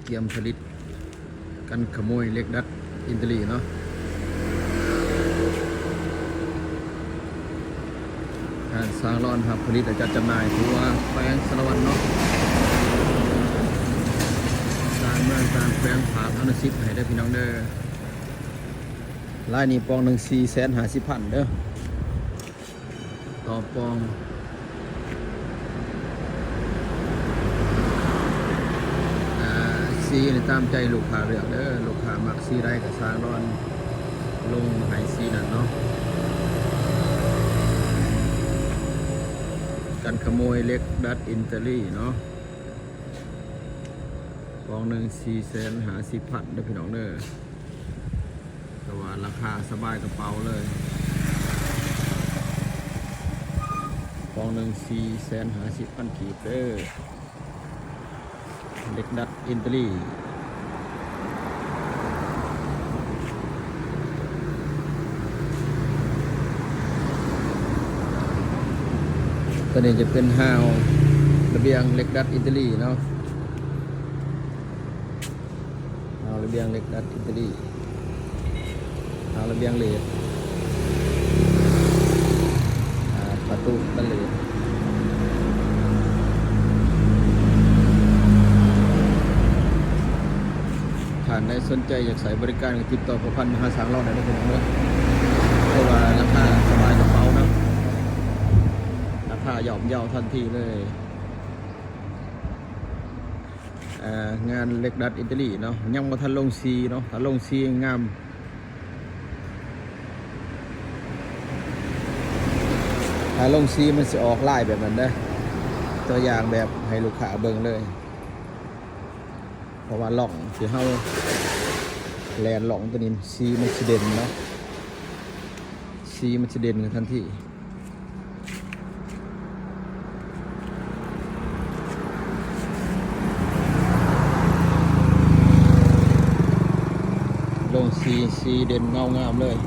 ກຽມຜະລິດກັນຂະໂມຍເຫຼັກດັດອິນຕາລີເນາະ. ທາງຊ່າງລອນຮັບຜະລິດແລະຈັດຈຳໜ່າຍທົ່ວແຂວງສາລະວັນເນາະ. ຕ່າງເມືອງຕ່າງແຂວງຝາກອະນຸສິດໃຫ້ເດີພີ່ນ້ອງເດີ. ລາຍນີ້ປອງໜຶ່ງສີ່ແສນຫ້າສິບພັນເດີ. ຕໍ່ປ່ອງ ອ່າ ສີນີ້ຕາມໃຈລູກຄ້າເລືອກເດີ. ລູກຄ້າມັກສີໃດກໍຊ່າງລອນລົງໃຫ້ສີນັ້ນເນາະ. ກັນຂະໂມຍເຫຼັກດັດອິນຕາລີເນາະ. ປອງໜຶ່ງສີ່ແສນຫ້າສິບພັນເດີພີ່ນ້ອງເດີ. ແຕ່ວ່າລາຄາສະບາຍກະເປົາເລີຍ. ປອງໜຶ່ງສີ່ແສນຫ້າສິບພັນກີບເດີ. ເຫຼັກດັດອິນຕາລີ. ຕົວນີ້ຈະເປັນຮາວລະບຽງເຫຼັກດັດອິນຕາລີເນາະ. ຮາວລະບຽງເຫຼັກດັດອິດຕາລີ, ຮາວລະບຽງເລດ, ອ່າ ປະຕູກັນເລດ. ທ່ານໃດສົນໃຈຢາກໃຊ້ບໍລິການ ກໍຕິດຕໍ່ພົວພັນມາຫາຊ່າງລອນໄດ້ເດີພີ່ນ້ອງເດີ. ເພາະວ່າລາຄາສະບາຍກະເປົາເນາະ, ລາຄາຍ່ອມເຍົາທັນທີເລີຍ. ອ່າ ງານເຫຼັກດັດອິດຕາລີເນາະ, ຍັງບໍ່ທັນລົງສີເນາະ. ຖ້າລົງສີງາມ, ຖ້າລົງສີມັນຊິອອກລາຍແບບນັ້ນເດີ. ຕົວຢ່າງແບບໃຫ້ລູກຄ້າເບິ່ງເລີຍ, ເພາະວ່າລ່ອງທີ່ເຮົາແລ່ນລ່ອງຕົວນີ້ ສີມັນຊິເດັ່ນເນາະ, ສີມັນຊິເດັ່ນຂຶ້ນທັນທີ. ລົງສີ ສີເດັ່ນເງົາງາມເລີຍ.